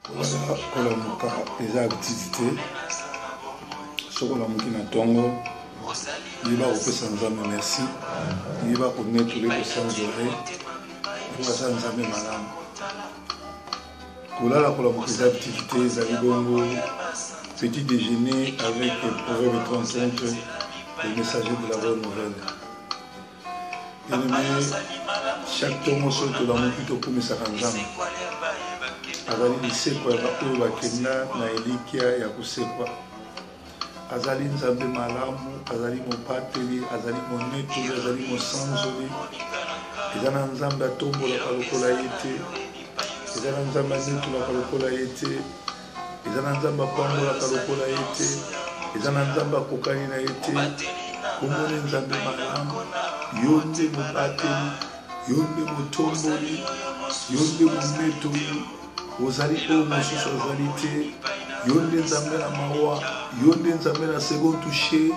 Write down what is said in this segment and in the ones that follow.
Kolamuka eza habitude te. Soki olamuki na ntongo, yeba kopesa Nzambe merci, yeba konetole, kosanzole mpo aza Nzambe malamu. Kolala kolamuka eza habitude te, ezali bongo petit déjeuner avec Proverbe 30, le messager de la bonne nouvelle. Bien-aimé, chaque ntongo soki tolamuki, tokumisaka Nzambe. Azali lisekwa ya baoyo bakenda na elikya ya kosekwa. Azali Nzambe malamu, azali mobateli, azali monetoli, azali mosanzoli. Eza na Nzambe atombolaka lokola ye te, eza na Nzambe anetolaka lokola ye te, eza na Nzambe apambolaka lokola ye te, eza na Nzambe akokani na ye te. Komoni Nzambe malamu, yo nde mobateli, yo nde motomboli, yo nde monetoli, ozali oyo mosusu azali te. Yo nde Nzambe na mawa, yo nde Nzambe na second touche,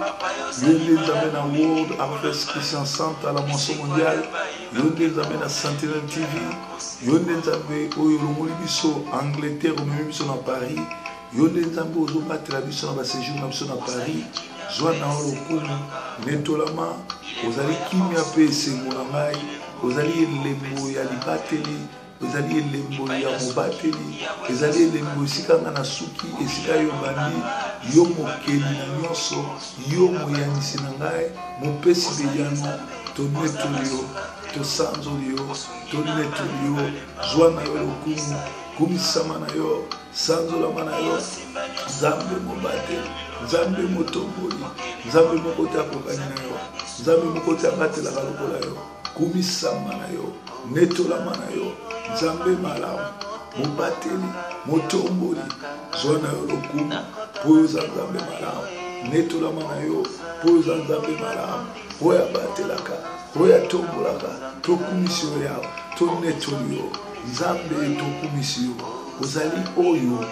yo nde Nzambe na World Harvest Christian Center, la moisson mondiale, yo nde Nzambe na Sentinelle TV, yo nde Nzambe oyo olongoli biso Angleterre, omemi biso na Paris, yo nde Nzambe ozobatela biso na basejour na biso na Paris. Zwa na yo lokumu, netolama, ozali kimia mpe esengo na ngai, ozali elembo ya libateli, ezali elembo ya mobateli, ezali elembo esika nga na suki, esika yo bandi, yo mokeli na nyonso, yo moyanisi na ngai, mopesi biyano. Tonetoli yo, tosanzoli yo, tonetoli yo. Zwa na yo lokumu, kumisama na yo, sanzolama na yo, Nzambe mobateli, Nzambe motomboli, Nzambe moko te akokani na yo, Nzambe moko te abatelaka lokola yo. Kumisama na yo, netolama na yo, Nzambe malamu, mobateli, motomboli. Zwa na yo lokumu mpo oyo oza Nzambe malamu, netolama na yo mpo oyo oza Nzambe malamu, oyo abatelaka, oyo atombolaka. Tokumisi yo Yawe, tonetoli yo Nzambe, tokumisi yo. Ozali oyo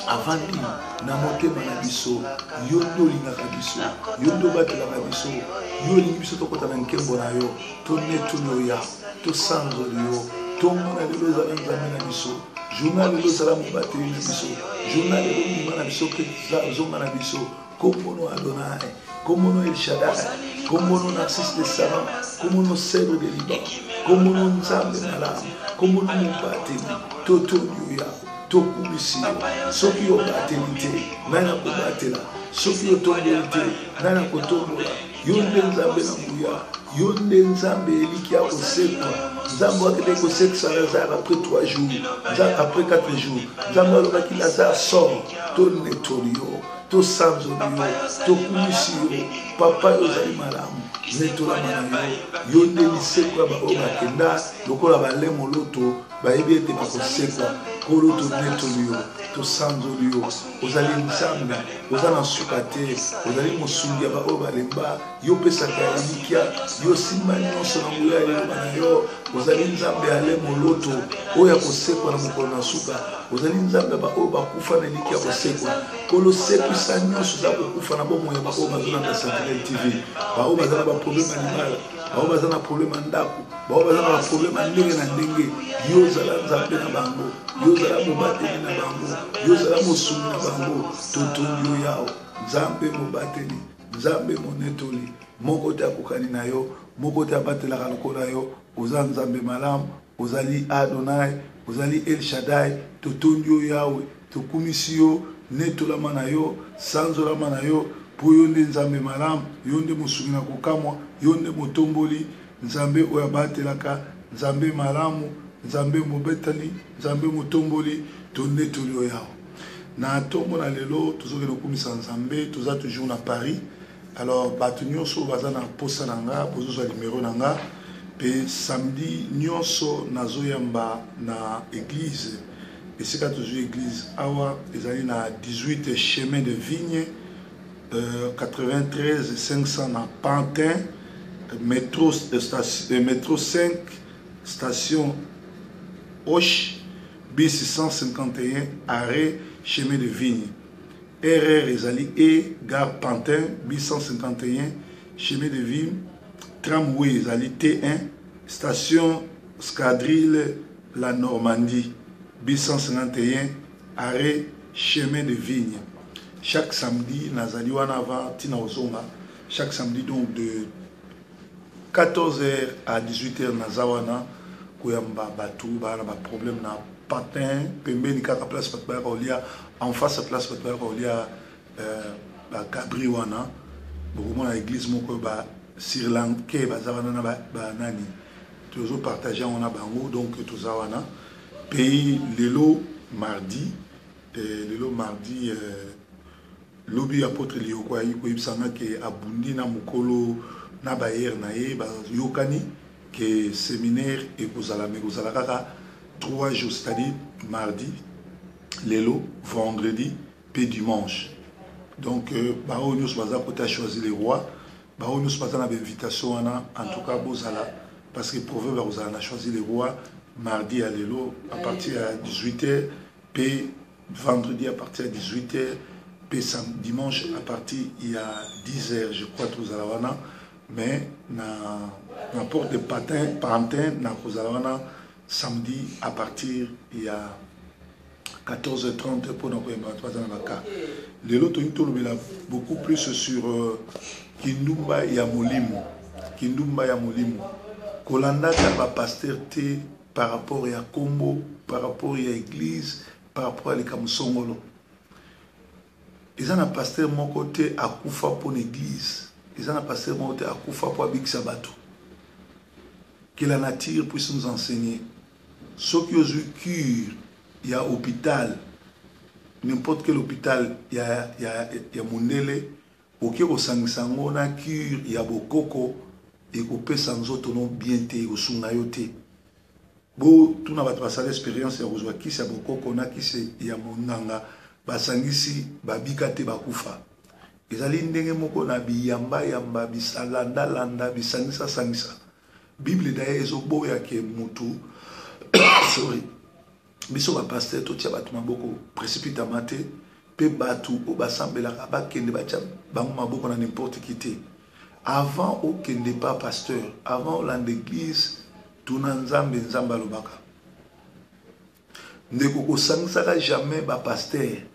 avandi na motema na biso, yo nde olingaka biso, yo nde obatelaka biso, yo olingi biso tokɔta na nkembo na yo. Tonetoli yo Yawe, tosanzoli yo. Tongo na lelo, ozala Nzambe na biso. Journal lelo, ozala mobateli na biso. Journal lelo, bima na biso mpe zonga na biso. Kombo no Adonai, kombo no El Shaddai, kombo no Narcisse de Saran, kombo no Cèdre de Liban, kombo no Nzambe malamu, kombo no mobateli. Totondi yo Yawe, tokumisi yo. Soki obateli te, nani akobatela? Soki otomboli te, nani akotombola? Yo nde Nzambe na nguya, yo nde Nzambe elikya kosekwa. Nzambe akendeki kosekisa Lazare après 3 jours, après 4 jours. Nzambe alobaki: "Lazare, sort." Tonetoli yo, tosanzoli yo, tokumisi yo. Papa, yo ozali malamu, netolama na yo. Yo nde lisekwa ya baoyo bakenda lokola balemo loto, bayebi ete bakosekwa. Nkolo, tonetoli yo, tosanzoli yo. Ozali Nzambe, oza na suka te, ozali mosungi ya baoyo balemba, yo opesaka elikya, yo simba nyonso na nguya ya liloba na yo. Ozali Nzambe ya lemo loto oyo akosekwa na mokolo na suka. Ozali Nzambe ya baoyo bakufa na elikya ya kosekwa. Nkolo, sekwisa nyonso eza kokufa na bomoi ya baoyo bazolanda Sentinelle TV, baoyo baza na baproblème ya libala, baoyo baza na problème ya ndako, baoyo baza na baproblème ya ndenge na ndenge. Yo ozala Nzambe na bango, yo ozala mobateli na bango, yo ozala mosungi na bango. Totondi yo Yawe, Nzambe mobateli, Nzambe monetoli. Moko te akokani na yo, moko te abatelaka lokola yo. Oza Nzambe malamu, ozali Adonai, ozali El Shaddai. Totondi yo Yawe, tokumisi yo. Netolama na yo, sanzolama na yo, mpo yo nde Nzambe malamu, yo nde mosungi na kokamwa, yo nde motomboli, Nzambe oyo abatelaka, Nzambe malamu, Nzambe mobetani, Nzambe motomboli. Tonetoli yo Yawe. Na ntongo na lelo, tozokende kokumisa Nzambe. Toza toujours na Paris. Alors bato nyonso oyo baza na posa na nga, bozozwa numero na nga. Mpe samedi nyonso nazoyamba na église. Esika tozwi église awa ezali na 18 chemin de Vigne, 93 500 na Pantin, métro, station, métro 5, station Hoche, bus 151, arrêt chemin de Vigne. RR ezali E, gare Pantin, bus 151, chemin de Vigne. Tramway ezali T1, station Scadrille la Normandie. B151 arrêt chemin de vigne. Chaque samedi nazali wana avant tina ozonga. Chaque samedi donc de 14h à 18h naza wana koyamba bato baa na baproblème na patin pembeni kaka place bato bayaka kolia en face ya place bato bayaka kolia euh, bagabri wana bokomona église moko ba sri lankais baza wana na banani tozo partage yango na bango donc toza wana pays lelo mardi eh, lelo mardi eh, lobi apotre liyoko ayi koyebisa nga ke abundi na mokolo na bayere na ye bayokani ke séminaire ekozala me ekozala kaka 3 jours c'est-à-dire mardi lelo vendredi mpe dimanche donc euh, baoyo nyonso baza kota choisi le roi baoyo nyonso baza na bainvitation wana en tout cas bozala parce que proverbe akozala na choisi le roi mardi ya lelo à partir ya 18 heures mpe vendredi à partir ya 18 heures mpe dimanche à partir ya 10 heures je crois tozala wana mais na, na porte de patin pantin nakozala wana samedi à partir ya 14h30 mpo na koyamba bato baza na baka lelo tolingi tolobela beaucoup plus sur euh, kindumba ya molimo kindumba ya molimo kolandaka bapaster te par rapport ya kombo par rapport ya église par rapport ya likambo songolo eza na paster moko te akufa mpo na église eza na paster moko te akufa mpo abikisa bato que la nature puisse nous enseigner Soki ozwi cure ya hopital, n'importe quel hopital ya, ya, ya mundele, oke kosangisa yango na cure ya bokoko, ekopesa nzoto no bien te, ekosunga yo te. Botuna bato basala experience ya kozwa kisi ya bokoko na kisi ya monganga, basangisi babika te, bakufa. Ezali ndenge moko na biyambayamba, bisalandalanda, bisangisasangisa. Bible d'ailleurs ezo boya ke mutu sorry biso ba pasteur totia bato maboko précipitamment te mpe bato oyo basambelaka bakende batia bango maboko na n'importe qui te avant okende pa pasteur avant olanda église tuna nzambe nzambe alobaka ndeko kosangisaka jamais ba pasteur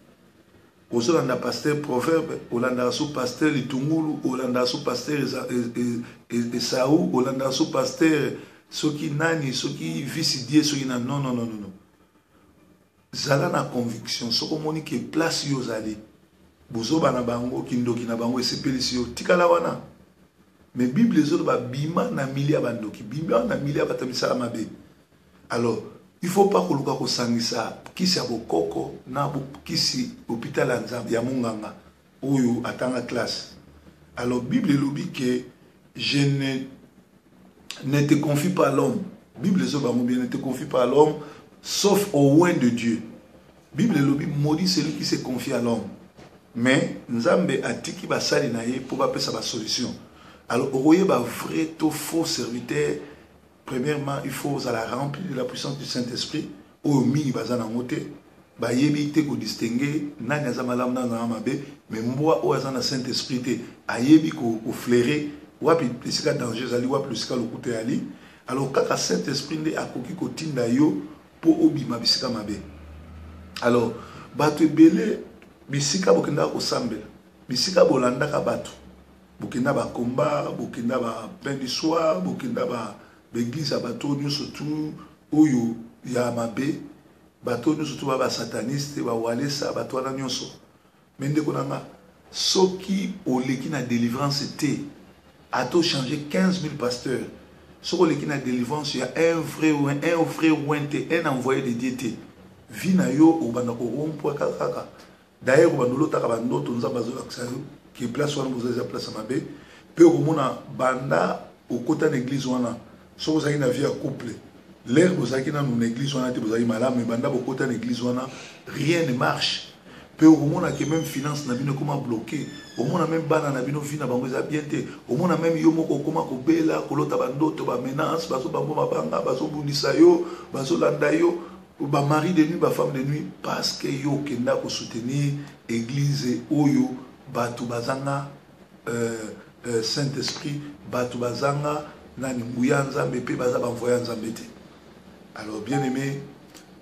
ozolanda pasteur proverbe olandaka so pasteur litungulu olandaka so pasteur esau olandaka so pasteur soki nani soki vice die soki na non non non non zala na conviction soki omoni ke place yo ozali bozoba na bango kindoki na bango esepelisi yo tikala wana mais bible ezoloba bima na milia ya bandoki bima na milia ya bato ya misala mabe Alors, il faut pas koluka kosangisa kisi ya bokoko na kisi hôpital ya nzambe ya monganga oyo atanga classe. Alors Bible elobi que je ne ne te confie pas à l'homme. Bible ezo bango bien ne te confie pas à l'homme sauf au oint de Dieu. Bible elobi maudit celui qui se confie à l'homme. Mais Nzambe atiki basali na ye po bapesa ba solution. Alors okoyeba vrai to faux serviteur Premièrement, il faut ozala rempli de la puissance du Saint-Esprit. Oyo mingi baza nango te. Bayebi te ko distinguer nani aza malamu nani aza mabe, mais mbwa oyo aza na Saint-Esprit te, ayebi ko, ko flairer wapi esika danger ezali, wapi esika lokuta ezali. Alors kaka Saint-Esprit nde akoki kotinda yo mpo obima bisika mabe. Alors bato ebele bisika bokendaka kosambela, bisika bolandaka bato, bokenda ba combat bokenda ba pain du soir bokenda ba baeglise ya bato oyo nyonso tu oyo ya mabe bato oyo nyonso tu ba basataniste bawalesa bato wana nyonso me ndeko na nga soki oleki na délivrance te ata ochange 15 000 pasteurs soki oleki na délivrance ya un vrai un vrai oint te un envoyé de dieu te vie na yo obanda korompwa kaka D'ailleurs obanda olotaka ba ndoto Nzambe azolakisa yo ke place wana boza eza place ya mabe pe okomona banda okota na eglise wana soki ozalaki na vie ya couple l'heure bozalaki nanu na eglise wana te bozalaki malamu mais banda bokota na eglise wana rien ne marche pe okomona ke meme finance na bino ekoma bloqué omona meme bana na bino vie na bango eza bien te omona meme yo moko okoma kobela kolota bandoto ba menace bazobambo mabanga bazobundisa yo bazolanda yo Ba mari de nuit ba femme de nuit parce que yo okenda ko soutenir eglise oyo batu bazanga euh, euh, saint esprit batu bazanga nani nguya nzambe pe baza ba envoyer nzambe te alors bien aimé.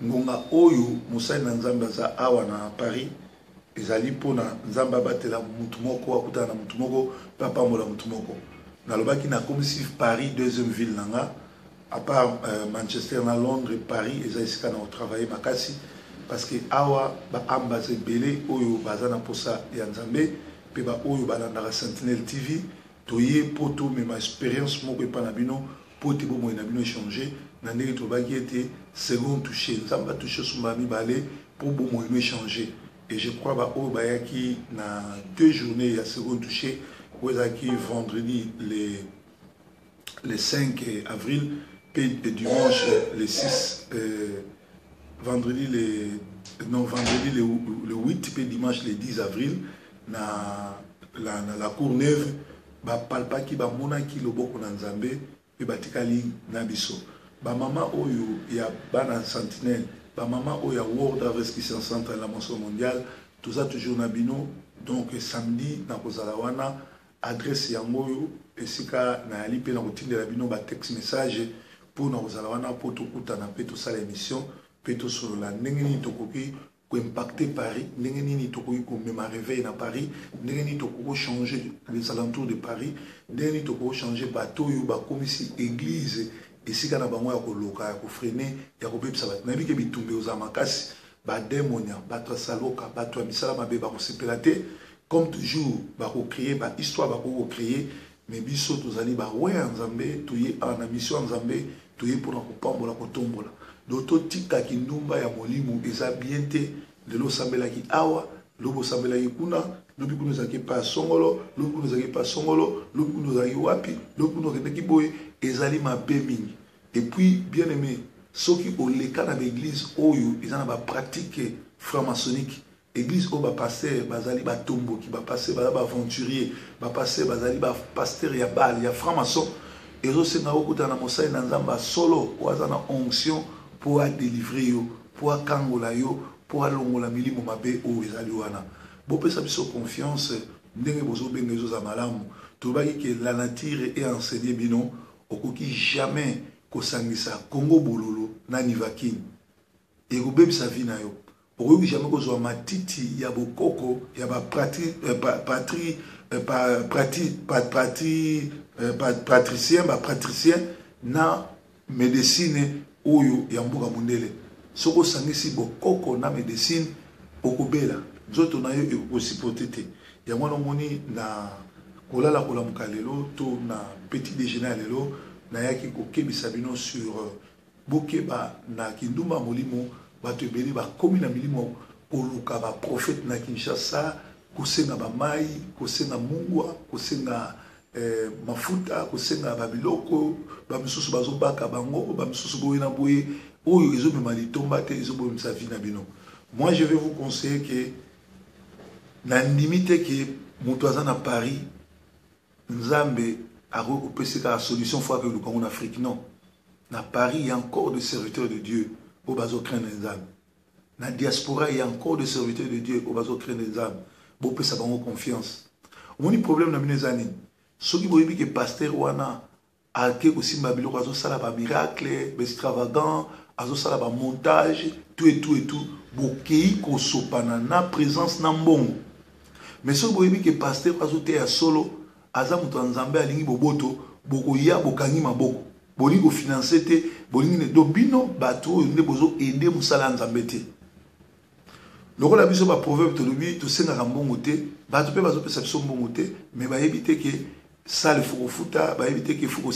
Ngonga oyo mosali na Nzambe aza awa na Paris ezali mpo na Nzambe abatela mutu moko, akutana na mutu moko mpe apambola mutu moko. Nalobaki nakomisi Paris deuxième ville na nga à part Manchester na Londres. Paris eza esika na kotravailler makasi parce que awa ba âmes baza ebele oyo baza na posa ya Nzambe mpe ba oyo balandaka Sentinelle TV. Toye mpo tomema experience moko epa na bino mpo ete bomoi na bino echanger na ndenge tolobaki ete second touche Nzambe atouche biso mbala mibale mpo bomoi no echanger. Et je crois ba oyo bayaki na deux journées ya second touche oyo ezalaki vendredi le 5 avril mpe dimanche le 6, vendredi le, non, vendredi le 8 mpe dimanche le 10 avril na la Cour Neuve, bapalpaki, bamonaki loboko na Nzambe mpe batikali na biso. Bamama oyo ya bana Sentinelle, bamama oyo ya World Harvest Christian Center, la Moisson Mondiale, toza toujours na bino. Donc samedi nakozala wana, adresse yango oyo esika nayali mpe na kotindela bino batexte message mpo na kozala wana, mpo tokutana mpe tosala émission mpe tosolola ndenge nini tokoki koimpacter Paris, ndenge nini tokoki komema réveil na Paris, ndenge nini tokoki kochanger les alentours de Paris, ndenge nini tokoki kochanger bato oyo bakomisi église esika na bango ya koloka, ya kofreiner, ya kobebisa bato. Nayebi ke bitumba ozala makasi, bademonia, bato ya saloka, bato ya misala mabe bakosepela te. Comme toujours, bakocréer bahistoire, bakoki kocréer, mais biso tozali bawe ya Nzambe, toye awa na mission ya Nzambe, toye mpona kopambola, kotombola. Donc totikaki ndumba ya molimo, eza bien te. Lelo osambelaki awa, lobi osambelaki kuna, lobi kuna ozalaki epai ya songolo, lobi kuna ozalaki epai ya songolo, lobi kuna ozalaki wapi, lobi kuna okendaki boye, ezali mabe mingi. Et puis, bien aimé, soki oleka na baeglise oyo eza na bapratique franc-maçonnique, église oyo bapasteur bazali batomboki, bapasteur baza baaventurier, bapasteur bazali bapasteur ya bale ya franc-maçon, ezosenga okutana na mosali na Nzambe ya solo oyo aza na onction mpo adélivrer yo, mpo akangola yo, mpo alongola milimo mabe oyo ezali wana. Bopesa biso confiance. Ndenge bozobenga ezozala malamu. Tolobaki ke la nature e enseigné bino, okoki jamais kosangisa Congo bololo na Nivakine, ekobebisa vie na yo. Okoki jamais kozwa matiti ya bokoko ya bapatri patri patri patricien, bapratricien na médecine oyo ya mboka mondele. Soki osangisi bokoko na médecine, okobela, nzoto na yo ekokosupporter te. Yango wana omoni na kolala kolamuka lelo to na petit déjeuner ya lelo, nayaki kokebisa bino sur bokeba na kindumba molimo. Bato ebele bakomi na milimo koluka baprophète na Kinshasa, kosenga bamai, kosenga mungwa, kosenga mafuta, kosenga babiloko. Bamisusu bazobaka bango, bamisusu boye na boye. Oyo ezomema litomba te, ezobomisa vie na bino. Moi, je vais vous conseiller ke nandimi te ke moto aza na Paris, Nzambe akoki kopesa kaka solution fo akeluka ngo na Afrique. Non, na Paris il y a encore des serviteurs de Dieu oyo bazocraindre Nzambe. Na diaspora il y a encore des serviteurs de Dieu oyo bazocraindre Nzambe. Bopesa bango confiance. Omoni, problème na bino eza nini? Soki boyebi ke pasteur wana ake kosimba biloko, azosala bamiracle, baextravagant, azosala bamontage, tout et tout et tout, bokei kosopana na présence na mbongo. Mais soki boyebi ke pasteur azoteya solo, aza moto ya Nzambe, alingi boboto, bokoya, bokangi maboko, bolingi kofinancer te, bolingi ne. Donc bino bato oyo nde bozoaider mosala ya Nzambe te. Lokola biso baproverbe tolobi, tosengaka mbongo te, bato mpe bazopesa biso mbongo te, mais bayebi te ke salle faut kofuta, bayebi te ke faut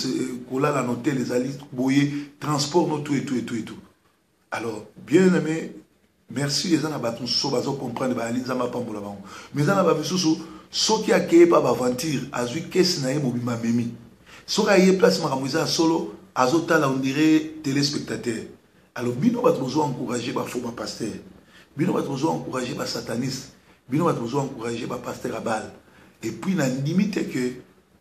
kolala na hotel ezali boye, transport no, tout et tout et tout et tout. Alors, bien aimé, merci. Eza na bato mosusu bazocomprendre, bayali, Nzambe apambola bango. Mais eza na bamisusu, soki akeye pa baaventure, azwi kese na ye mobimba amemi. Soki aye place makambo eza ya solo, azotala, on dirait téléspectateur. Alors bino bato bozo encourager bafaux bapasteur, bino bato bozo encourager basataniste, bino bato bozo encourager bapasteur ya bale. Et puis nandimi te ke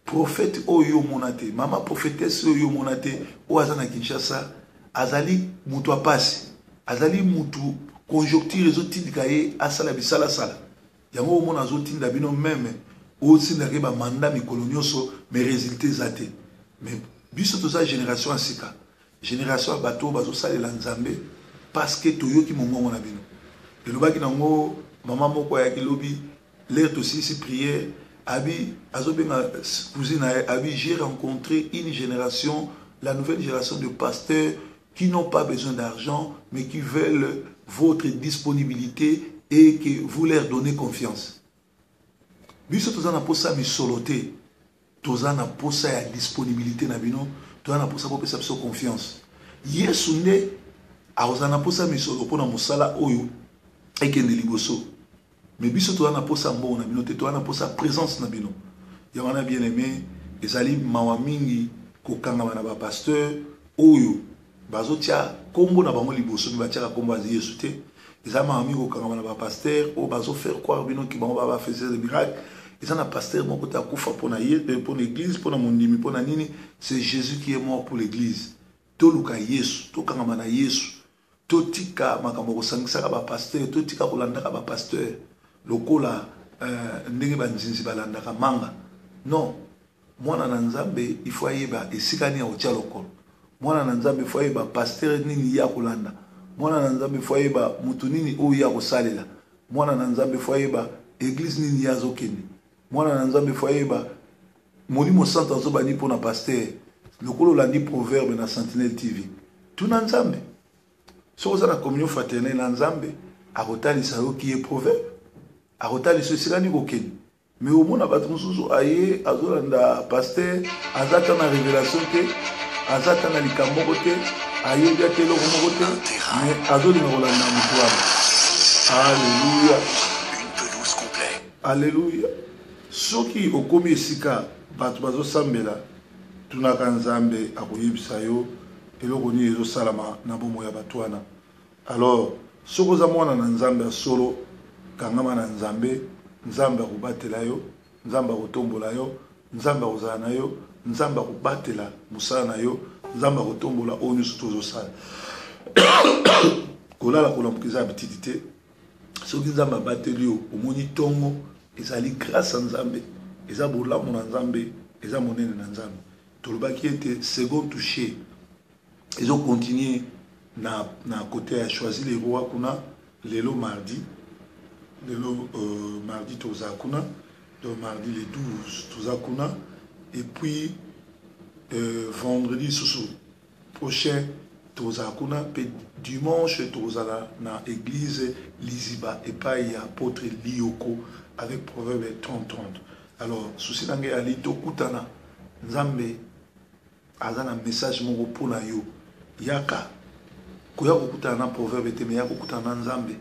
prophète oyo omona te, mama prophétesse oyo omona te, oyo aza na Kinshasa, azali moto apasi, azali mutu conjoncture ezotindika ye asala bisalasala. Yango omona azotinda bino même, otindaka ye bamanda mikolo nyonso, mais résultat eza te. Mais biso toza génération ya sika, génération ya bato oyo bazosalela Nzambe. Parce que toyoki mongongo na bino. Elobaki nango mama moko ayaki lobi, l'heure tosilisi prière, abi azobenga cousine na ye, abi j'ai rencontré une génération, la nouvelle génération de pasteurs qui n'ont pas besoin d'argent, mais qui veulent votre disponibilité et que vous leur donnez confiance. Biso toza na posa misolo te, toza na posa ya disponibilité na bino, toza na posa bopesa biso confiance. Yesu nde akozala na posa misolo mpona mosala oyo ekende liboso. Mais biso toza na posa mbongo na bino te, toza na posa présence na bino. Yango wana bien aimé, ezali mawa mingi kokangama na ba pasteur oyo bazotia kombo na bango liboso, mais batiaka kombo ya Yesu te. Eza mawa mingi kokangama na ba pasteur oyo bazo faire croire bino ki bango ba faiseur de miracle. Eza na pasteur moko te akufa mpona ye, mpona église, mpona mondimi, mpona nini. C'est Jésus qui est mort pour l'église. Toluka Yesu, tokangama na Yesu. Totika makambo kosangisaka ba pasteur, totika kolandaka ba pasteur lokola ndenge banzinzi balandaka manga. Non, mwana na Nzambe il faut ayeba esika nini akotia lokolo. Mwana na Nzambe il faut ayeba pasteur nini ye akolanda. Mwana na Nzambe il faut ayeba moto nini oyo ye akosalela. Mwana na Nzambe il faut ayeba église nini ye azokende. Mwana na Nzambe il faut ayeba Molimo Santo azobani mpona pasteur. Lokola olandi proverbe na Sentinelle TV, tuna Nzambe. Soki oza na communion fraternelle na Nzambe, akotalisa yo ki ye proverbe, akotalisa yo esika nini kokende. Mais omona bato mosusu aye azolanda pasteur, aza ata na révélation te, aza ata na likambo moko te, ayebi ata eloko moko te, mais azolinga kolanda moto wana. Alléluia. Alléluia. Soki okomi esika bato bazosambela, tunaka Nzambe, akoyebisa yo eloko nini ezosalama na bomoi ya bato wana. Alors soki oza mwana na Nzambe ya solo, kangama na Nzambe, Nzambe akobatela yo, Nzambe akotombola yo, Nzambe akozala na yo, Nzambe akobatela mosala na yo, Nzambe akotombola oyo nyonso tozosala. Kolala kolamuka eza habitude te. Soki Nzambe abateli yo, omoni tongo, ezali grâce ya Nzambe, eza bolamu na Nzambe, eza monene na Nzambe. Tolobaki ete second touché ezo continuer na côté ya Choisy le Roi kuna lelo mardi, lelo mardi toza kuna, donc mardi le 12 toza kuna, et puis vendredi susu prochain toza kuna, pe dimanche tozala na église Liziba epai ya apôtre Lioko avec Proverbe 30-30. Alors souci na ngai ali tokutana, Nzambe aza na message moko mpona yo. Yaka koya kokutana na Proverbe te, mais ya kokutana na Nzambe.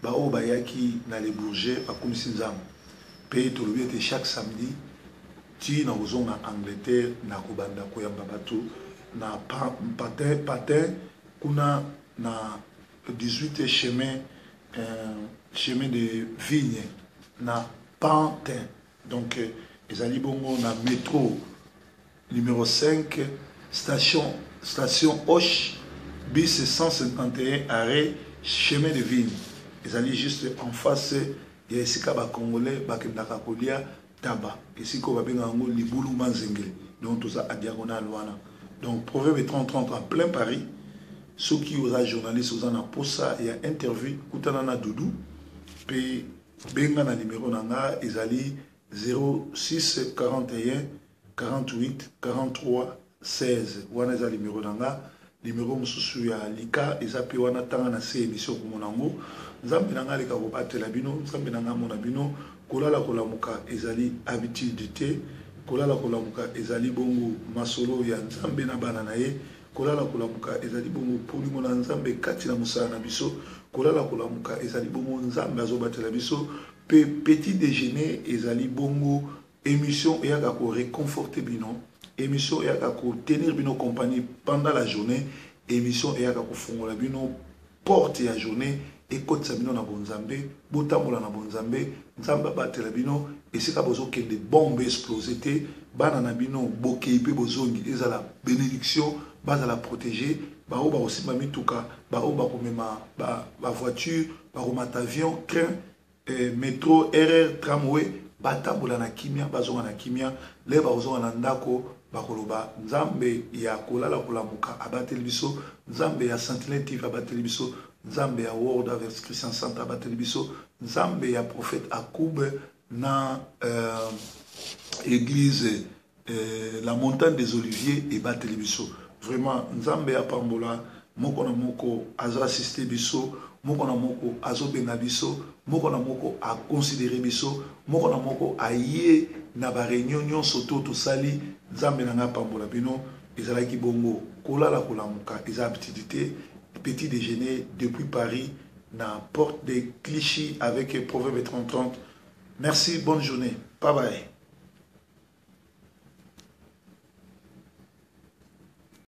Baoyo bayaki na Le Bourget bakumisi Nzambe. Pe tolobi ete chaque samedi ti na kozonga Angleterre na kobanda koyamba bato na Pantin kuna na 18 chemin de vigne na Pantin. Donc ezali bongo na métro numéro 5 station Hoche bis 151 arrêt chemin de vigne. Ezali juste en face ya esika ba Congolais bakendaka kolia taba, esika oyo babengaka yango libulu manzengele. Donc toza à diagonale wana. Donc Proverbe 30-30 en plein Paris. Soki oza journaliste, oza na posa ya interview, kutana na Doudou pe benga na numéro na nga ezali zéro six 41 48 43 16. Wana eza numéro na nga. Numéro mosusu ya Lika eza pe wana, tanga na se émission komona yango. Nzambe na nga aleka kobatela bino, Nzambe na nga amona bino. Kolala kolamuka ezali habitude te, kolala kolamuka ezali bongo masolo ya Nzambe na bana na ye. Kolala kolamuka ezali bongo bolingo na Nzambe kati na mosala na biso. Kolala kolamuka ezali bongo Nzambe azobatela biso. Pe petit déjeuner ezali bongo émission eyaka ko réconforter bino, émission eyaka ko tenir bino compagnie pendant la journée, émission eyaka ko fungola bino porte ya journée, ekotisa bino na bonzambe, botambola na bonzambe, Nzambe abatela bino esika bozokende bombe explose te, bana na bino bokei pe bozongi, ezala bénédiction, bazala protégé, baoyo bakosimba mituka, baoyo bakomema ba voiture, bakomata avion, train, métro, RR, tramway, batambola na kimia, bazonga na kimia. Le bakozonga na ndako, bakoloba Nzambe ya kolala kolamuka abateli biso, Nzambe ya Sentinelle TV abateli biso, Nzambe ya World Harvest Christian Center abateli biso. Nzambe ya prophète Akube na euh, église euh, la montagne des oliviers ebateli biso. Vraiment Nzambe apambola moko na moko azo assister biso, moko na moko azobenga biso, moko na moko aconsidere biso, moko na moko aye na ba réunion nyonso to tosali. Nzambe na ngai apambola bino. Ezalaki bongo kolala kolamuka eza habitude te. Petit déjeuner depuis Paris na porte de Clichy avec Proverbe 30 30. Merci, bonne journée. Bye bye.